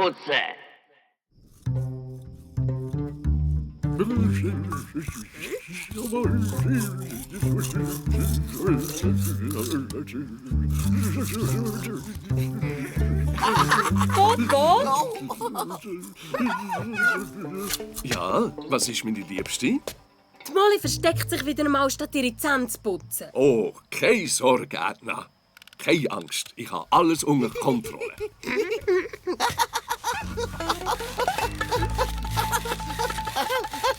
putzen. Ja, was ist meine Liebste? Die Molly versteckt sich wieder einmal, statt ihre Zähne zu putzen. Oh, keine Sorge, Edna. Keine Angst, ich habe alles unter Kontrolle.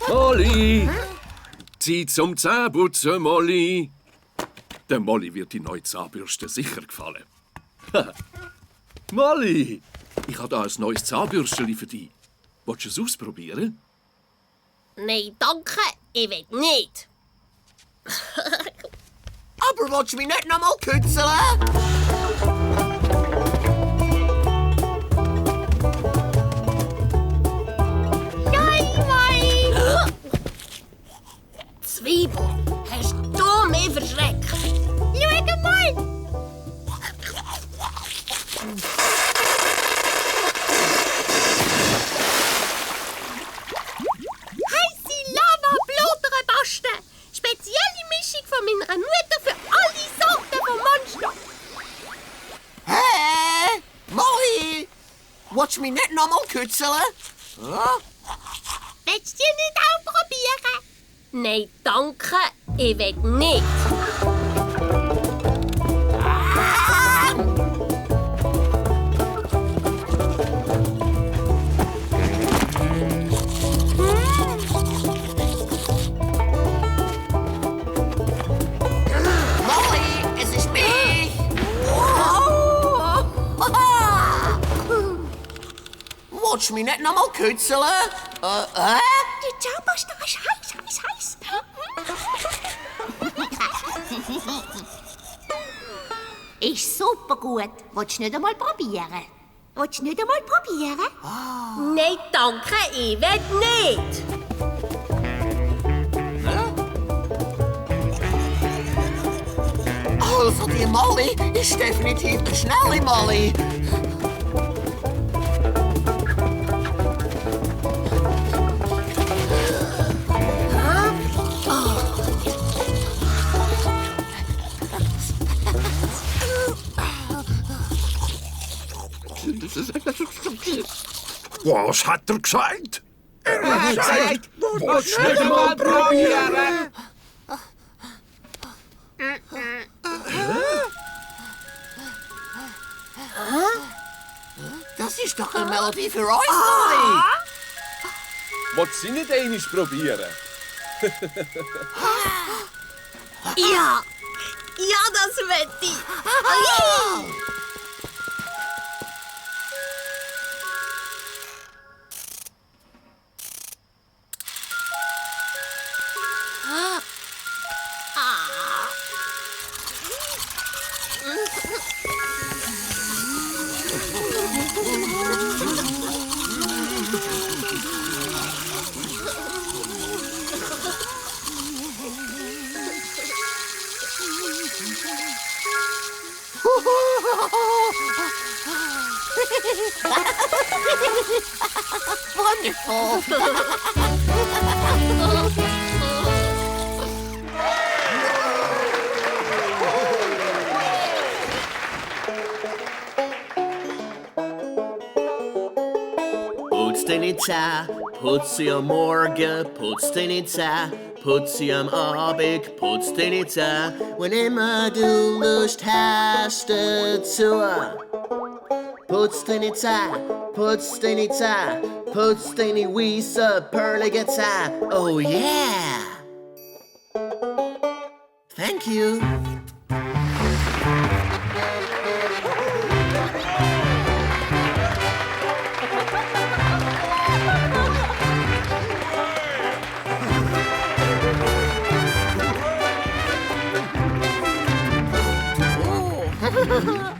Molly! Zeit zum Zähneputzen, Molly! Der Molly wird die neue Zahnbürste sicher gefallen. Molly! Ich habe da ein neues Zahnbürstchen für dich. Willst du es ausprobieren? Nein, danke, ich will nicht. Aber willst du mich nicht noch mal kützeln? Zwiebel, hast du mich verschreckt? Schau mal! Heisse Lava-Bluterpaste! Spezielle Mischung von meiner Mutter für alle Sorten von Monster! Hä? Molly! Willst du mich nicht noch mal kützeln? Willst du nicht auch probieren? Nein, danke, ich will nicht. Molly, es ist mich! Willst du mich nicht noch mal kützeln? Die Zahnpasta ist heiß. Ist super gut. Willst du nicht einmal probieren? Nein, danke, ich will nicht. Also, die Molly ist definitiv eine schnelle Molly. Was hat er gesagt? Willst du nicht mal probieren? Das ist doch eine Melodie für uns, Molly. Willst du nicht einmal probieren? Ja, das will ich. Wonderful. Putz deine Zähne, putz sie am Morgen, putz deine Zähne, putz sie am Abend, putz deine Zähne, wann immer du Lust hast dazu. Putz deine Zähne, putz deine Zähne, putz deine weißen, perlige Zähne. Oh yeah! Thank you. Oh.